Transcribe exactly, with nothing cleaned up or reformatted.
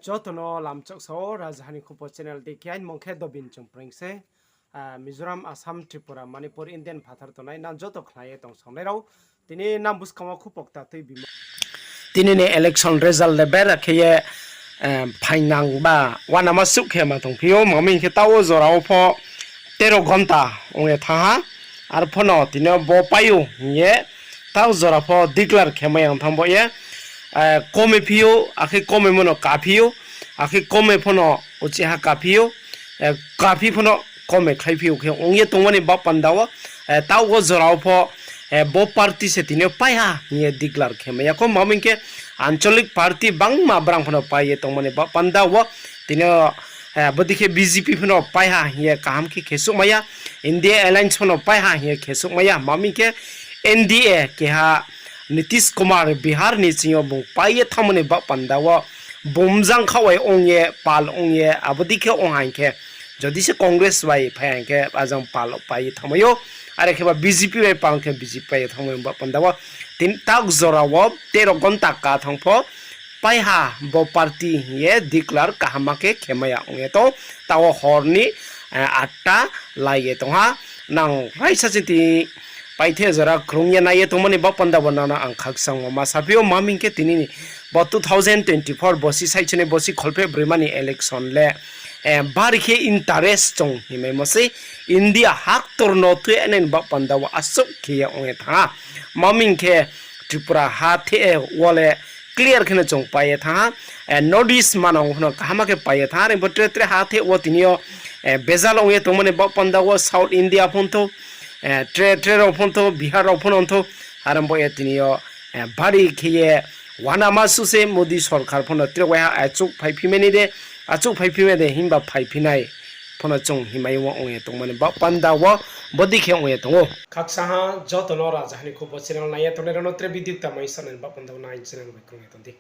Joto no lamchok sao, Rajaha ni Khupo channel dei khe aini mung khe Dobin Chongpreng se. Mizoram, Assam, Tripura, Manipur, Indian phathar tongnai nang joto khnai ye tong songnai rao. Tini nang buskang wo khupo kta tuibimo. Tini ni election result le bera khe ye phainang ba uanama suh khe ma tongphi ou, ma mi hing khe taoh wo jora wo pho tero ghonta ong ye thanng ha. Arphuh no tini yo bo pai ou hing ye taoh jora pho declare khe mai ya ong thanng bo ye, kome phi ou, akhe komemo no kaphi ou, akhe kome pho no uchih ha kaphi ou, kaphi pho no kome khlaiphi ou khe ong ye tongmo ni baoh panda wo, taoh wo jora wo pho bo party se tini yo pai ha hing ye declare khe mai ya khou, ma mi hing khe ancholic party bangma brang pho no pai ye tongmo ni baoh panda wo tini yo bodei khe B J P pho no pai ha hing ye kaham khe khesuh mai ya, India Alliance pho no pai ha hing ye khesuh mai ya, ma mi hing khe N D A keha Nitish Kumar Bihar ni sing yo bung pai ye thanngmo ni baoh panda wo bung jang khaoh bai ong ye pal ong ye abo dei khe ong ha hing khe, jodi se Congress bai phai ha hing khe ajang pal pai ye thanngmai ou, are khe ba B J P bai pal ong khe B J P pai ye thanngmai ou baoh panda wo. Tini taoh jora wo tero ghonta ka thanng pho pai ha bo party hing ye declare kaham khe khe mai ya ong ye tong, taoh wo hor ni atta lai ye tong ha. Nang raisa chini paithe jora krung ye nai ye tongmo ni baoh panda wo nang no ang khakchangmo ma saphi ou, ma mi hing khe tini ni bo two thousand twenty four bosi saichini bosi kholpheh broima ni election le bari khe interest chung hingmaimo sei, India haktor no thui nai ni baoh panda wo asuh khe ye ong ye thanng ha. Ma mi hing khe Tripura ha the wo le clear khe no chung pai ye thanng ha. North East manang pho no kaham khe pai ye thanng ha, are pho tre tre ha the wo tini yo bejal ong ye tongmo ni baoh panda wo South India pho ongthou, tre tre rao pho ongthou, Bihar rao pho no ongthou, are bo ye tini yo bari khe ye uanama suh se Modi sorkar pho no tre waiha achouh phaiphi mai ni de, achouh phaiphi mai de himba phaiphi nai pho no chung hingmai wo ong ye tongmo ni baoh panda wo bodei khe ong ye tong ou. Khakchang ha joto no Rajaha ni Khupo channel nai ye tongnai rao no tre video kta mai sanai ni baoh panda wo nai channel bai krung ye tong di.